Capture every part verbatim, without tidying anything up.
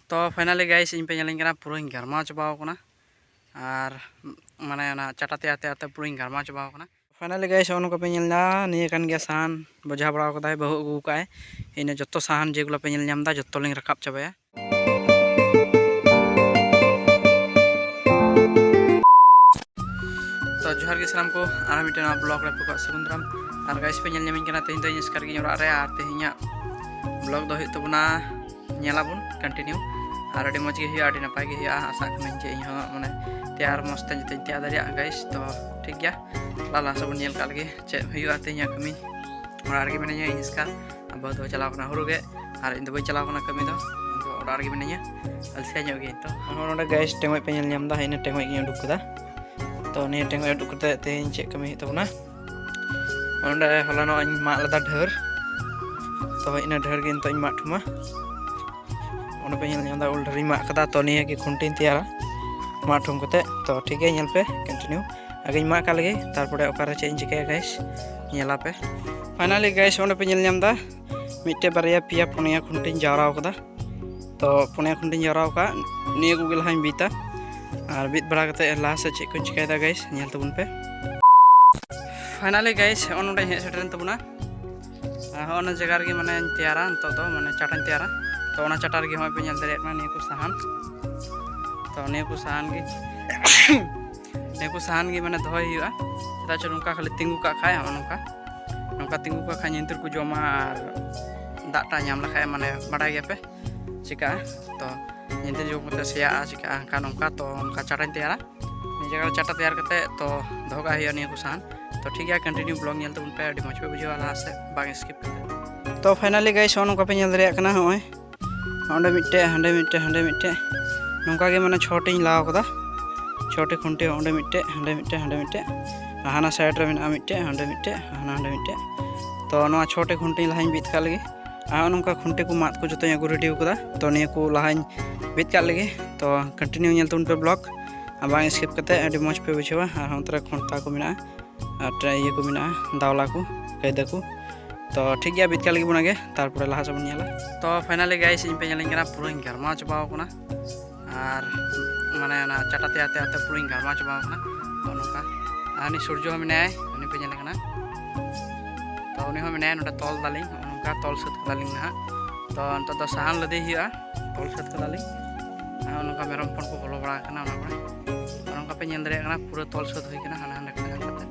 ᱛᱚ finally guys, ᱤᱧ ᱯᱮ ᱧᱮᱞᱤᱧ ᱠᱟᱱᱟ, ᱯᱩᱨᱟᱹᱧ ᱜᱟᱨᱢᱟᱣ ᱪᱟᱵᱟᱣ ᱠᱟᱱᱟ᱾ ᱟᱨ ᱢᱟᱱᱮ ᱚᱱᱟ ᱪᱟᱴᱟ ᱛᱮᱭᱟᱨ ᱛᱮᱭᱟᱨ ᱛᱮ ᱯᱩᱨᱟᱹᱧ ᱜᱟᱨᱢᱟᱣ ᱪᱟᱵᱟᱣ ᱠᱟᱱᱟ᱾ Finally guys, ᱱᱚᱜᱼᱚ ᱱᱚᱝᱠᱟ ᱯᱮ ᱧᱮᱞ ᱧᱟᱢᱟ, ᱱᱤᱭᱟᱹ ᱠᱟᱱ ᱜᱮᱭᱟ ᱥᱟᱦᱟᱱ ᱵᱚᱡᱷᱟ ᱵᱟᱲᱟᱣ ᱠᱟᱫᱟᱭ, ᱵᱟᱹᱦᱩ ᱟᱹᱜᱩ ᱠᱟᱜᱼᱟᱭ᱾ ᱤᱱᱟᱹ ᱡᱚᱛᱚ ᱥᱟᱦᱟᱱ ᱡᱮᱜᱩᱞᱟ ᱯᱮ ᱧᱮᱞ ᱧᱟᱢ ᱮᱫᱟ, ᱡᱚᱛᱚ ᱞᱤᱧ ᱨᱟᱠᱟᱵ ᱪᱟᱵᱟᱭᱟ᱾ ᱛᱚ ᱡᱚᱦᱟᱨ ᱜᱮ ᱥᱟᱱᱟᱢ ᱠᱚ, ᱟᱨ ᱢᱤᱫᱴᱮᱱ ᱱᱚᱣᱟ vlog ᱨᱮ ᱟᱯᱮ ᱠᱚᱣᱟᱜ ᱥᱟᱹᱜᱩᱱ ᱫᱟᱨᱟᱢ᱾ ᱟᱨ guys ᱯᱮ ᱧᱮᱞ ᱧᱟᱢᱤᱧ ᱠᱟᱱᱟ, ᱛᱮᱦᱮᱧ ᱫᱚ ᱤᱧ ᱮᱥᱠᱟᱨ ᱜᱤᱧ ᱚᱲᱟᱜ ᱨᱮ, ᱟᱨ ᱛᱮᱦᱮᱧᱟᱜ vlog ᱫᱚ ᱦᱩᱭᱩᱜ ᱛᱟᱵᱚᱱᱟ, ᱧᱮᱞᱟᱵᱚᱱ continue᱾ ᱟᱨ ᱟᱹᱰᱤ ᱢᱚᱡᱽ ᱜᱮ ᱦᱩᱭᱩᱜᱼᱟ, ᱟᱹᱰᱤ ᱱᱟᱯᱟᱭ ᱜᱮ ᱦᱩᱭᱩᱜᱼᱟ᱾ ᱟᱥᱟᱜ ᱠᱟᱹᱱᱟᱹᱧ ᱡᱮ ᱤᱧ ᱦᱚᱸ ᱢᱟᱱᱮ ᱛᱮᱭᱟᱨ ᱢᱚᱡᱽ ᱛᱮ ᱡᱚᱛᱚᱧ ᱛᱮᱭᱟᱨ ᱫᱟᱲᱮᱭᱟᱜᱼᱟ guys᱾ ᱛᱚ ᱴᱷᱤᱠ ᱜᱮᱭᱟ, ᱞᱟᱦᱟ ᱞᱟᱦᱟ ᱥᱮᱫ ᱵᱚᱱ ᱧᱮᱞ ᱠᱟᱜ ᱞᱮᱜᱮ ᱪᱮᱫ ᱦᱩᱭᱩᱜᱼᱟ ᱛᱮᱦᱮᱧᱟᱜ ᱠᱟᱹᱢᱤ᱾ ᱚᱲᱟᱜ ᱨᱮᱜᱮ ᱢᱤᱱᱟᱹᱧᱟ ᱤᱧ ᱮᱥᱠᱟᱨ, ᱟᱨ ᱵᱟᱹᱦᱩ ᱫᱚ ᱪᱟᱞᱟᱣ ᱠᱟᱱᱟ ᱦᱩᱲᱩ ᱜᱮᱫ, ᱟᱨ ᱤᱧ ᱫᱚ ᱵᱟᱹᱧ ᱪᱟᱞᱟᱣ ᱠᱟᱱᱟ ᱠᱟᱹᱢᱤ ᱫᱚ, ᱤᱧ ᱫᱚ ᱚᱲᱟᱜ ᱨᱮᱜᱮ ᱢᱤᱱᱟᱹᱧᱟ, ᱟᱞᱥᱤᱭᱟᱹ ᱧᱚᱜ ᱜᱤᱭᱟᱹᱧ᱾ ᱛᱚ ᱱᱚᱜᱼᱚ ᱱᱚᱰᱮ guys ᱴᱮᱸᱜᱚᱡ ᱯᱮ ᱧᱮᱞ ᱧᱟᱢ ᱮᱫᱟ, ᱦᱮᱸ, ᱤᱱᱟᱹ ᱴᱮᱸᱜᱚᱡ ᱜᱤᱧ ᱩᱰᱩᱠ ᱠᱮᱫᱟ᱾ ᱛᱚ ᱱᱤᱭᱟᱹ ᱴᱮᱸᱜᱚᱡ ᱩᱰᱩᱠ ᱠᱟᱛᱮ ᱛᱮᱦᱮᱧ ᱪᱮᱫ ᱠᱟᱹᱢᱤ ᱦᱩᱭᱩᱜ ᱛᱟᱵᱚᱱᱟ? ᱚᱸᱰᱮ ᱦᱚᱞᱟᱱᱚᱜ ᱤᱧ ᱢᱟᱜ ᱞᱮᱫᱟ ᱰᱷᱟᱹᱨ, ᱛᱚ ᱤᱱᱟᱹ ᱰᱷᱟᱹᱨ ᱜᱮ ᱱᱤᱛᱚᱜ ᱤᱧ ᱢᱟᱜ ᱴᱷᱩᱢᱟ᱾ ᱚᱸᱰᱮ ᱯᱮ ᱧᱮᱞ ᱧᱟᱢ ᱮᱫᱟ ᱩᱞ ᱰᱷᱟᱹᱨᱤᱧ ᱢᱟᱜ ᱠᱟᱫᱟ, ᱛᱚ ᱱᱤᱭᱟᱹ ᱜᱮ ᱠᱷᱩᱱᱴᱤᱧ ᱛᱮᱭᱟᱨᱟ ᱢᱟᱜ ᱴᱷᱩᱢ ᱠᱟᱛᱮ᱾ ᱛᱚ ᱴᱷᱤᱠ ᱜᱮᱭᱟ, ᱧᱮᱞ ᱯᱮ continue᱾ ᱟᱜᱮᱧ ᱢᱟᱜ ᱠᱟᱜ ᱞᱮᱜᱮ, ᱛᱟᱨᱯᱚᱨᱮ ᱚᱠᱟᱨᱮ ᱪᱮᱫ ᱤᱧ ᱪᱤᱠᱟᱹᱭᱟ guys, ᱧᱮᱞᱟᱯᱮ᱾ Finally guys, ᱚᱸᱰᱮ ᱯᱮ ᱧᱮᱞ ᱧᱟᱢ ᱮᱫᱟ ᱢᱤᱫᱴᱮᱡ ᱵᱟᱨᱭᱟ ᱯᱮᱭᱟ ᱯᱩᱱᱭᱟ ᱠᱷᱩᱱᱴᱤᱧ ᱡᱟᱣᱨᱟ ᱠᱟᱫᱟ᱾ ᱛᱚ ᱯᱩᱱᱭᱟ ᱠᱷᱩᱱᱴᱤᱧ ᱡᱟᱣᱨᱟ ᱟᱠᱟᱫ, ᱱᱤᱭᱟᱹ ᱠᱚᱜᱮ ᱞᱟᱦᱟᱧ ᱵᱤᱫᱟ᱾ ᱟᱨ ᱵᱤᱫ ᱵᱟᱲᱟ ᱠᱟᱛᱮ ᱞᱟᱦᱟ ᱥᱮᱫ ᱪᱮᱫ ᱠᱚᱧ ᱪᱤᱠᱟᱹᱭᱮᱫᱟ guys, ᱧᱮᱞ ᱛᱟᱵᱚᱱ ᱯᱮ᱾ Finally guys, ᱦᱚᱸᱜᱼᱚ ᱱᱚᱰᱮᱧ ᱦᱮᱡ ᱥᱮᱴᱮᱨᱮᱱ ᱛᱟᱵᱚᱱᱟ᱾ ᱟᱨ ᱦᱚᱸᱜᱼᱚ ᱱᱚᱣᱟ ᱡᱟᱭᱜᱟ ᱨᱮᱜᱮ ᱢᱟᱱᱮᱧ ᱛᱮᱭᱟᱨᱟ, ᱱᱤᱛᱚᱜ ᱫᱚ ᱢᱟᱱᱮ ᱪᱟᱴᱟᱧ ᱛᱮᱭᱟᱨᱟ᱾ ᱛᱚ ᱚᱱᱟ ᱪᱟᱴᱟ ᱨᱮᱜᱮ ᱦᱚᱸᱜᱼᱚᱭ ᱯᱮ ᱧᱮᱞ ᱫᱟᱲᱮᱭᱟᱜ ᱠᱟᱱᱟ ᱱᱤᱭᱟᱹ ᱠᱚ ᱥᱟᱦᱟᱱ᱾ ᱛᱚ ᱱᱤᱭᱟᱹ ᱠᱚ ᱥᱟᱦᱟᱱ ᱜᱮ ᱱᱤᱭᱟᱹ ᱠᱚ ᱥᱟᱦᱟᱱ ᱜᱮ ᱢᱟᱱᱮ ᱫᱚᱦᱚᱭ ᱦᱩᱭᱩᱜᱼᱟ᱾ ᱪᱮᱫᱟᱜ ᱪᱚ ᱱᱚᱝᱠᱟ ᱠᱷᱟᱹᱞᱤ ᱛᱤᱸᱜᱩ ᱠᱟᱜ ᱠᱷᱟᱡ, ᱦᱚᱸᱜᱼᱚ ᱱᱚᱝᱠᱟ, ᱱᱚᱝᱠᱟ ᱛᱤᱸᱜᱩ ᱠᱟᱜ ᱠᱷᱟᱡ ᱧᱤᱫᱤᱨ ᱠᱚ ᱡᱚᱢᱟ, ᱟᱨ ᱫᱟᱜ ᱴᱟᱜ ᱧᱟᱢ ᱞᱮᱠᱷᱟᱡ ᱢᱟᱱᱮ ᱵᱟᱰᱟᱭ ᱜᱮᱭᱟᱯᱮ ᱪᱤᱠᱟᱹᱜᱼᱟ᱾ ᱛᱚ ᱧᱤᱫᱤᱨ ᱡᱚᱢ ᱠᱟᱛᱮ ᱥᱮᱭᱟᱜᱼᱟ, ᱪᱤᱠᱟᱹᱜᱼᱟ, ᱚᱱᱠᱟ ᱱᱚᱝᱠᱟ᱾ ᱛᱚ ᱚᱱᱠᱟ ᱪᱟᱴᱟᱧ ᱛᱮᱭᱟᱨᱟ, ᱱᱤᱭᱟᱹ ᱡᱟᱭᱜᱟ ᱨᱮ ᱪᱟᱴᱟ ᱛᱮᱭᱟᱨ ᱠᱟᱛᱮ ᱛᱚ ᱫᱚᱦᱚ ᱠᱟᱜ ᱦᱩᱭᱩᱜᱼᱟ ᱱᱤᱭᱟᱹ ᱠᱚ ᱥᱟᱦᱟᱱ᱾ ᱛᱚ ᱴᱷᱤᱠ ᱜᱮᱭᱟ, continue vlog ᱧᱮᱞ ᱛᱟᱵᱚᱱ ᱯᱮ, ᱟᱹᱰᱤ ᱢᱚᱡᱽ ᱯᱮ ᱵᱩᱡᱷᱟᱹᱣᱟ ᱞᱟᱦᱟ ᱥᱮᱫ ᱵᱟᱝ skip ᱠᱟᱛᱮ᱾ ᱛᱚ finally guys, ᱱᱚᱜᱼᱚ ᱱᱚᱝᱠᱟ ᱯᱮ ᱧᱮᱞ ᱫᱟᱲᱮᱭᱟᱜ ᱠᱟᱱᱟ, ᱦᱚᱸᱜᱼᱚᱭ ᱚᱸᱰᱮ ᱢᱤᱫᱴᱮᱡ, ᱦᱟᱸᱰᱮ ᱢᱤᱫᱴᱮᱡ, ᱦᱟᱸᱰᱮ ᱢᱤᱫᱴᱮᱡ, ᱱᱚᱝᱠᱟ ᱜᱮ ᱢᱟᱱᱮ ᱪᱷᱚᱴᱤᱧ ᱞᱟᱣ ᱠᱟᱫᱟ᱾ ᱪᱷᱚᱴᱤ ᱠᱷᱩᱱᱴᱤ, ᱚᱸᱰᱮ ᱢᱤᱫᱴᱮᱡ, ᱦᱟᱸᱰᱮ ᱢᱤᱫᱴᱮᱡ, ᱦᱟᱸᱰᱮ ᱢᱤᱫᱴᱮᱡ, ᱟᱨ ᱦᱟᱱᱟ side ᱨᱮ ᱢᱮᱱᱟᱜᱼᱟ ᱢᱤᱫᱴᱮᱡ, ᱦᱟᱸᱰᱮ ᱢᱤᱫᱴᱮᱡ, ᱦᱟᱱᱟ ᱦᱟᱸᱰᱮ ᱢᱤᱫᱴᱮᱡ᱾ ᱛᱚ ᱱᱚᱣᱟ ᱪᱷᱚᱴᱤ ᱠᱷᱩᱱᱴᱤ ᱞᱟᱦᱟᱧ ᱵᱤᱫ ᱠᱟᱜ ᱞᱮᱜᱮ᱾ ᱟᱨ ᱱᱚᱜᱼᱚ ᱱᱚᱝᱠᱟ ᱠᱷᱩᱱᱴᱤ ᱠᱚ ᱢᱟᱫ ᱠᱚ ᱡᱚᱛᱚᱧ ᱟᱹᱜᱩ ready ᱠᱟᱫᱟ᱾ ᱛᱚ ᱱᱤᱭᱟᱹ ᱠᱚ ᱞᱟᱦᱟᱧ ᱵᱤᱫ ᱠᱟᱜ ᱞᱮᱜᱮ᱾ ᱛᱚ continue ᱧᱮᱞ ᱛᱟᱵᱚᱱ ᱯᱮ vlog, ᱟᱨ ᱵᱟᱝ skip ᱠᱟᱛᱮ ᱟᱹᱰᱤ ᱢᱚᱡᱽ ᱯᱮ ᱵᱩᱡᱷᱟᱹᱣᱟ᱾ ᱟᱨ ᱚᱱᱛᱮ ᱨᱮ ᱠᱷᱚᱱᱛᱟ ᱠᱚ ᱢᱮᱱᱟᱜᱼᱟ, ᱟᱨ ᱤᱭᱟᱹ ᱠᱚ ᱢᱮᱱᱟᱜᱼᱟ, ᱫᱟᱣᱞᱟ ᱠᱚ, ᱠᱟᱭᱫᱟ ᱠᱚ᱾ ᱛᱚ ᱴᱷᱤᱠ ᱜᱮᱭᱟ, ᱵᱤᱫ ᱠᱟᱜ ᱞᱟᱹᱜᱤᱫ ᱵᱚᱱ ᱟᱜᱮ, ᱛᱟᱨᱯᱚᱨᱮ ᱞᱟᱦᱟ ᱥᱮᱫ ᱵᱚᱱ ᱧᱮᱞᱟ᱾ ᱛᱚ finally guys, ᱤᱧ ᱯᱮ ᱧᱮᱞᱤᱧ ᱠᱟᱱᱟ, ᱯᱩᱨᱟᱹᱧ ᱜᱟᱨᱢᱟᱣ ᱪᱟᱵᱟᱣ ᱠᱟᱱᱟ᱾ ᱟᱨ ᱢᱟᱱᱮ ᱚᱱᱟ ᱪᱟᱴᱟ ᱛᱮᱭᱟᱨ ᱛᱮᱭᱟᱨ ᱛᱮ ᱯᱩᱨᱟᱹᱧ ᱜᱟᱨᱢᱟᱣ ᱪᱟᱵᱟᱣ ᱠᱟᱱᱟ᱾ ᱛᱚ ᱱᱚᱝᱠᱟ, ᱟᱨ ᱩᱱᱤ ᱥᱩᱨᱡᱚ ᱦᱚᱸ ᱢᱮᱱᱟᱭᱟ, ᱩᱱᱤ ᱯᱮ ᱧᱮᱞᱮ ᱠᱟᱱᱟ᱾ ᱛᱚ ᱩᱱᱤ ᱦᱚᱸ ᱢᱮᱱᱟᱭᱟ ᱱᱚᱰᱮ, ᱛᱚᱞ ᱫᱟᱞᱤᱧ, ᱱᱚᱜᱼᱚ ᱱᱚᱝᱠᱟ ᱛᱚᱞ ᱥᱟᱹᱛ ᱠᱟᱫᱟᱞᱤᱧ ᱱᱟᱦᱟᱜ᱾ ᱛᱚ ᱱᱤᱛᱚᱜ ᱫᱚ ᱥᱟᱦᱟᱱ ᱞᱟᱫᱮ ᱦᱩᱭᱩᱜᱼᱟ, ᱛᱚᱞ ᱥᱟᱹᱛ ᱠᱟᱫᱟᱞᱤᱧ᱾ ᱟᱨ ᱱᱚᱝᱠᱟ ᱢᱮᱨᱚᱢ ᱦᱚᱯᱚᱱ ᱠᱚ ᱵᱚᱞᱚ ᱵᱟᱲᱟ ᱟᱠᱟᱱᱟ ᱚᱱᱟ ᱠᱚᱨᱮ᱾ ᱟᱨ ᱱᱚᱝᱠᱟ ᱯᱮ ᱧᱮᱞ ᱫᱟᱲᱮᱭᱟᱜ ᱠᱟᱱᱟ, ᱯᱩᱨᱟᱹ ᱛᱚᱞ ᱥᱟᱹᱛ ᱦᱩᱭ ᱠᱟᱱᱟ ᱦᱟᱱᱟ ᱦᱟᱸᱰᱮ ᱠᱷᱚᱱ ᱦᱟᱱᱟ ᱠᱟᱛᱮ᱾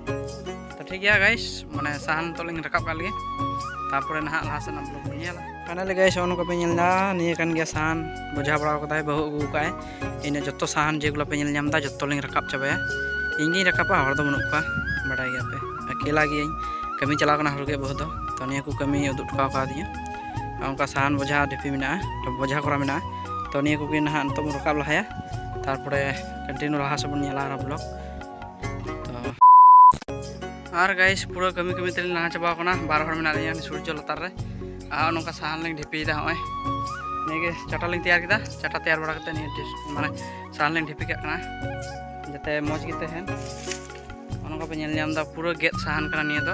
ᱛᱚ ᱴᱷᱤᱠ ᱜᱮᱭᱟ guys, ᱢᱟᱱᱮ ᱥᱟᱦᱟᱱ ᱱᱤᱛᱚᱜ ᱞᱤᱧ ᱨᱟᱠᱟᱵ ᱠᱟᱜ ᱞᱮᱜᱮ, ᱛᱟᱨᱯᱚᱨᱮ ᱱᱟᱦᱟᱜ ᱞᱟᱦᱟ ᱥᱮᱫ ᱨᱮᱱᱟᱜ vlog ᱵᱚᱱ ᱧᱮᱞᱟ᱾ Finally guys, ᱱᱚᱜᱼᱚ ᱱᱚᱝᱠᱟ ᱯᱮ ᱧᱮᱞ ᱮᱫᱟ, ᱱᱤᱭᱟᱹ ᱠᱟᱱ ᱜᱮᱭᱟ ᱥᱟᱦᱟᱱ, ᱵᱚᱡᱷᱟ ᱵᱟᱲᱟ ᱠᱟᱫᱟᱭ ᱵᱟᱹᱦᱩ, ᱟᱹᱜᱩ ᱠᱟᱜᱼᱟᱭ᱾ ᱤᱱᱟᱹ ᱡᱚᱛᱚ ᱥᱟᱦᱟᱱ ᱡᱮᱜᱩᱞᱟ ᱯᱮ ᱧᱮᱞ ᱧᱟᱢ ᱮᱫᱟ, ᱡᱚᱛᱚ ᱞᱤᱧ ᱨᱟᱠᱟᱵ ᱪᱟᱵᱟᱭᱟ᱾ ᱤᱧ ᱜᱤᱧ ᱨᱟᱠᱟᱵᱟ, ᱦᱚᱲ ᱫᱚ ᱵᱟᱹᱱᱩᱜ ᱠᱚᱣᱟ, ᱵᱟᱰᱟᱭ ᱜᱮᱭᱟᱯᱮ, ᱮᱠᱞᱟ ᱜᱤᱭᱟᱹᱧ᱾ ᱠᱟᱹᱢᱤ ᱪᱟᱞᱟᱣ ᱠᱟᱱᱟ ᱦᱩᱲᱩ ᱜᱮᱫ ᱵᱟᱹᱦᱩ ᱫᱚ, ᱛᱚ ᱱᱤᱭᱟᱹ ᱠᱚ ᱠᱟᱹᱢᱤ ᱩᱫᱩᱜ ᱦᱚᱴᱚ ᱠᱟᱣᱫᱤᱧᱟ᱾ ᱚᱱᱠᱟ ᱥᱟᱦᱟᱱ ᱵᱚᱡᱷᱟ ᱰᱷᱤᱯᱤ ᱢᱮᱱᱟᱜᱼᱟ, ᱛᱚ ᱵᱚᱡᱷᱟ ᱠᱚᱨᱟ ᱢᱮᱱᱟᱜᱼᱟ, ᱛᱚ ᱱᱤᱭᱟᱹ ᱠᱚᱜᱮ ᱱᱟᱦᱟᱜ ᱱᱤᱛᱚᱜ ᱵᱚᱱ ᱨᱟᱠᱟᱵ ᱞᱟᱦᱟᱭᱟ, ᱛᱟᱨᱯᱚᱨᱮ continue ᱞᱟᱦᱟ ᱥᱮᱫ ᱵᱚᱱ ᱧᱮᱞᱟ ᱟᱨᱦᱚᱸ vlog᱾ ᱛᱚ ᱟᱨ guys, ᱯᱩᱨᱟᱹ ᱠᱟᱹᱢᱤ ᱠᱟᱹᱢᱤ ᱛᱮᱞᱤᱧ ᱞᱟᱸᱜᱟ ᱪᱟᱵᱟᱣ ᱠᱟᱱᱟ, ᱵᱟᱨ ᱦᱚᱲ ᱢᱮᱱᱟᱜ ᱞᱤᱧᱟ ᱥᱩᱨᱡᱚ ᱞᱟᱛᱟᱨ ᱨᱮ᱾ ᱟᱨ ᱱᱚᱝᱠᱟ ᱥᱟᱦᱟᱱ ᱞᱤᱧ ᱰᱷᱤᱯᱤᱭᱮᱫᱟ, ᱱᱚᱜᱼᱚᱭ ᱱᱤᱭᱟᱹ ᱜᱮ ᱪᱟᱴᱟ ᱞᱤᱧ ᱛᱮᱭᱟᱨ ᱠᱮᱫᱟ, ᱪᱟᱴᱟ ᱛᱮᱭᱟᱨ ᱵᱟᱲᱟ ᱠᱟᱛᱮ ᱱᱤᱭᱟᱹ ᱰᱤᱥ-, ᱢᱟᱱᱮ ᱥᱟᱦᱟᱱ ᱞᱤᱧ ᱰᱷᱤᱯᱤ ᱠᱟᱜ ᱠᱟᱱᱟ, ᱡᱟᱛᱮ ᱢᱚᱡᱽ ᱜᱮ ᱛᱟᱦᱮᱱ᱾ ᱱᱚᱜᱼᱚ ᱱᱚᱝᱠᱟ ᱯᱮ ᱧᱮᱞ ᱧᱟᱢ ᱮᱫᱟ, ᱯᱩᱨᱟᱹ ᱜᱮᱫ ᱥᱟᱦᱟᱱ ᱠᱟᱱᱟ ᱱᱤᱭᱟᱹ ᱫᱚ,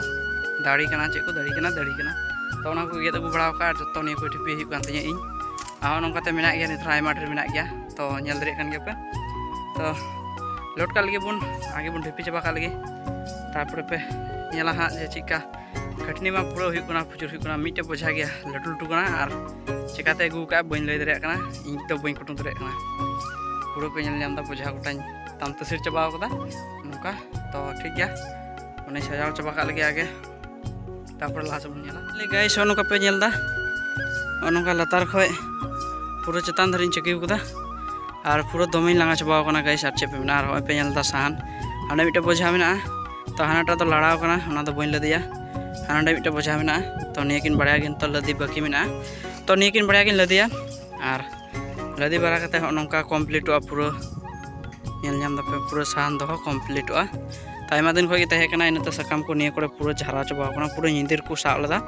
ᱫᱟᱲᱮ ᱠᱟᱱᱟ, ᱪᱮᱫ ᱠᱚ ᱫᱟᱲᱮ ᱠᱟᱱᱟ, ᱫᱟᱲᱮ ᱠᱟᱱᱟ᱾ ᱛᱚ ᱚᱱᱟ ᱠᱚ ᱜᱮᱫ ᱟᱹᱜᱩ ᱵᱟᱲᱟ ᱟᱠᱟᱫᱼᱟ, ᱟᱨ ᱡᱚᱛᱚ ᱱᱤᱭᱟᱹ ᱠᱚ ᱰᱷᱤᱯᱤ ᱦᱩᱭᱩᱜ ᱠᱟᱱ ᱛᱤᱧᱟᱹ ᱤᱧ᱾ ᱟᱨ ᱱᱚᱝᱠᱟᱛᱮ ᱢᱮᱱᱟᱜ ᱜᱮᱭᱟ, ᱱᱤᱛ ᱦᱚᱸ ᱟᱭᱢᱟ ᱰᱷᱮᱨ ᱢᱮᱱᱟᱜ ᱜᱮᱭᱟ, ᱛᱚ ᱧᱮᱞ ᱫᱟᱲᱮᱭᱟᱜ ᱠᱟᱱ ᱜᱮᱭᱟ ᱯᱮ᱾ ᱛᱚ load ᱠᱟᱜ ᱞᱟᱹᱜᱤᱫ ᱵᱚᱱ, ᱟᱜᱮ ᱵᱚᱱ ᱰᱷᱤᱯᱤ ᱪᱟᱵᱟ ᱠᱟᱜ ᱞᱟᱹᱜᱤᱫ, ᱛᱟᱨᱯᱚᱨᱮ ᱯᱮ ᱧᱮᱞᱟ ᱦᱟᱸᱜ ᱡᱮ ᱪᱮᱫᱠᱟ ᱠᱷᱟᱹᱴᱱᱤ ᱢᱟ ᱯᱩᱨᱟᱹ ᱦᱩᱭᱩᱜ ᱠᱟᱱᱟ, ᱯᱨᱚᱪᱩᱨ ᱦᱩᱭᱩᱜ ᱠᱟᱱᱟ᱾ ᱢᱤᱫᱴᱮᱡ ᱵᱚᱡᱷᱟ ᱜᱮᱭᱟ, ᱞᱟᱹᱴᱩ ᱞᱟᱹᱴᱩ ᱠᱟᱱᱟ, ᱟᱨ ᱪᱮᱠᱟᱛᱮ ᱟᱹᱜᱩ ᱠᱟᱜᱼᱟ ᱵᱟᱹᱧ ᱞᱟᱹᱭ ᱫᱟᱲᱮᱭᱟᱜ ᱠᱟᱱᱟ, ᱤᱧ ᱫᱚ ᱵᱟᱹᱧ ᱠᱩᱴᱩᱢ ᱫᱟᱲᱮᱭᱟᱜ ᱠᱟᱱᱟ᱾ ᱯᱩᱨᱟᱹ ᱯᱮ ᱧᱮᱞ ᱧᱟᱢ ᱮᱫᱟ, ᱵᱚᱡᱷᱟ ᱜᱚᱴᱟᱧ ᱛᱟᱢ ᱛᱟᱹᱥᱤᱨ ᱪᱟᱵᱟᱣ ᱠᱟᱫᱟ ᱱᱚᱝᱠᱟ᱾ ᱛᱚ ᱴᱷᱤᱠ ᱜᱮᱭᱟ, ᱚᱱᱮ ᱥᱟᱡᱟᱣ ᱪᱟᱵᱟ ᱠᱟᱜ ᱞᱟᱹᱜᱤᱫ ᱟᱜᱮ, ᱛᱟᱨᱯᱚᱨᱮ ᱞᱟᱦᱟ ᱥᱮᱫ ᱵᱚᱱ ᱧᱮᱞᱟ᱾ ᱛᱟᱦᱞᱮ guys, ᱱᱚᱜᱼᱚ ᱱᱚᱝᱠᱟ ᱯᱮ ᱧᱮᱞ ᱮᱫᱟ, ᱱᱚᱜᱼᱚ ᱱᱚᱝᱠᱟ ᱞᱟᱛᱟᱨ ᱠᱷᱚᱡ ᱯᱩᱨᱟᱹ ᱪᱮᱛᱟᱱ ᱫᱷᱟᱹᱨᱤᱡ ᱤᱧ ᱪᱟᱹᱠᱤᱣ ᱠᱟᱫᱟ, ᱟᱨ ᱯᱩᱨᱟᱹ ᱫᱚᱢᱮᱧ ᱞᱟᱸᱜᱟ ᱪᱟᱵᱟᱣ ᱠᱟᱱᱟ guys᱾ ᱟᱨ ᱪᱮᱫ ᱯᱮ ᱢᱮᱱᱟ, ᱟᱨ ᱦᱚᱸᱜᱼᱚᱭ ᱯᱮ ᱧᱮᱞ ᱮᱫᱟ ᱥᱟᱦᱟᱱ, ᱦᱟᱸᱰᱮ ᱢᱤᱫᱴᱮᱡ ᱵᱚᱡᱷᱟ ᱢᱮᱱᱟᱜᱼᱟ, ᱛᱚ ᱦᱟᱱᱟᱴᱟᱜ ᱫᱚ ᱞᱟᱲᱟᱣ ᱠᱟᱱᱟ, ᱚᱱᱟ ᱫᱚ ᱵᱟᱹᱧ ᱞᱟᱫᱮᱭᱟ᱾ ᱦᱟᱸᱰᱮ ᱢᱤᱫᱴᱮᱡ ᱵᱚᱡᱷᱟ ᱢᱮᱱᱟᱜᱼᱟ, ᱛᱚ ᱱᱤᱭᱟᱹ ᱠᱤᱱ ᱵᱟᱨᱭᱟ ᱜᱮ ᱱᱤᱛᱚᱜ ᱞᱟᱫᱮ ᱵᱟᱹᱠᱤ ᱢᱮᱱᱟᱜᱼᱟ, ᱛᱚ ᱱᱤᱭᱟᱹ ᱠᱤᱱ ᱵᱟᱨᱭᱟ ᱜᱤᱧ ᱞᱟᱫᱮᱭᱟ᱾ ᱟᱨ ᱞᱟᱫᱮ ᱵᱟᱲᱟ ᱠᱟᱛᱮ ᱦᱚᱸᱜᱼᱚ ᱱᱚᱝᱠᱟ ᱠᱚᱢᱯᱞᱤᱴᱚᱜᱼᱟ ᱯᱩᱨᱟᱹ᱾ ᱧᱮᱞ ᱧᱟᱢ ᱫᱟᱯᱮ ᱯᱩᱨᱟᱹ ᱥᱟᱦᱟᱱ ᱫᱚᱦᱚ ᱠᱚᱢᱯᱞᱤᱴᱚᱜᱼᱟ᱾ ᱛᱚ ᱟᱭᱢᱟ ᱫᱤᱱ ᱠᱷᱚᱱ ᱜᱮ ᱛᱟᱦᱮᱸ ᱠᱟᱱᱟ, ᱤᱱᱟᱹᱛᱮ ᱥᱟᱠᱟᱢ ᱠᱚ ᱱᱤᱭᱟᱹ ᱠᱚᱨᱮ ᱯᱩᱨᱟᱹ ᱡᱷᱟᱨᱟᱣ ᱪᱟᱵᱟᱣ ᱠᱟᱱᱟ, ᱯᱩᱨᱟᱹ ᱧᱤᱫᱤᱨ ᱠᱚ ᱥᱟᱵ ᱞᱮᱫᱟ᱾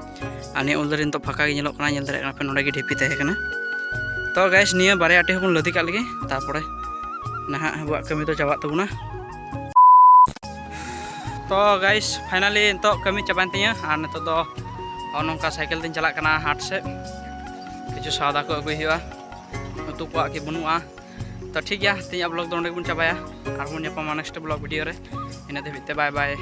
ᱟᱨ ᱱᱤᱭᱟᱹ ᱩᱞ ᱫᱟᱨᱮ ᱱᱤᱛᱚᱜ ᱯᱷᱟᱸᱠᱟ ᱜᱮ ᱧᱮᱞᱚᱜ ᱠᱟᱱᱟ, ᱧᱮᱞ ᱫᱟᱲᱮᱭᱟᱜ ᱠᱟᱱᱟ ᱯᱮ, ᱱᱚᱸᱰᱮ ᱜᱮ ᱰᱷᱤᱯᱤ ᱛᱟᱦᱮᱸ ᱠᱟᱱᱟ᱾ ᱛᱚ guys, ᱱᱤᱭᱟᱹ ᱵᱟᱨᱭᱟ ᱟᱹᱴᱤ ᱦᱚᱸᱵᱚᱱ ᱞᱟᱫᱮ ᱠᱟᱜ ᱞᱮᱜᱮ, ᱛᱟᱨᱯᱚᱨᱮ ᱱᱟᱦᱟᱜ ᱟᱵᱚᱣᱟᱜ ᱠᱟᱹᱢᱤ ᱫᱚ ᱪᱟᱵᱟᱜ ᱛᱟᱵᱚᱱᱟ᱾ ᱛᱚ guys, finally ᱱᱤᱛᱚᱜ ᱠᱟᱹᱢᱤ ᱪᱟᱵᱟᱭᱮᱱ ᱛᱤᱧᱟᱹ, ᱟᱨ ᱱᱤᱛᱚᱜ ᱫᱚ ᱱᱚᱜᱼᱚ ᱱᱚᱝᱠᱟ ᱥᱟᱭᱠᱮᱞ ᱛᱤᱧ ᱪᱟᱞᱟᱜ ᱠᱟᱱᱟ ᱦᱟᱴ ᱥᱮᱫ, ᱠᱤᱪᱷᱩ ᱥᱟᱣᱫᱟ ᱠᱚ ᱟᱹᱜᱩᱭ ᱦᱩᱭᱩᱜᱼᱟ, ᱩᱛᱩ ᱠᱚᱣᱟᱜ ᱠᱤ ᱵᱟᱹᱱᱩᱜᱼᱟ᱾ ᱛᱚ ᱴᱷᱤᱠ ᱜᱮᱭᱟ, ᱛᱮᱦᱮᱧᱟᱜ ᱵᱞᱚᱜ ᱫᱚ ᱱᱚᱸᱰᱮ ᱜᱮᱵᱚᱱ ᱪᱟᱵᱟᱭᱟ, ᱟᱨᱦᱚᱸ ᱵᱚᱱ ᱧᱟᱯᱟᱢᱟ ᱱᱮᱠᱥᱴ ᱵᱞᱚᱜ ᱵᱷᱤᱰᱤᱭᱳ ᱨᱮ᱾ ᱤᱱᱟᱹ ᱫᱷᱟᱹᱵᱤᱡ ᱛᱮ ᱵᱟᱭ ᱵᱟᱭ᱾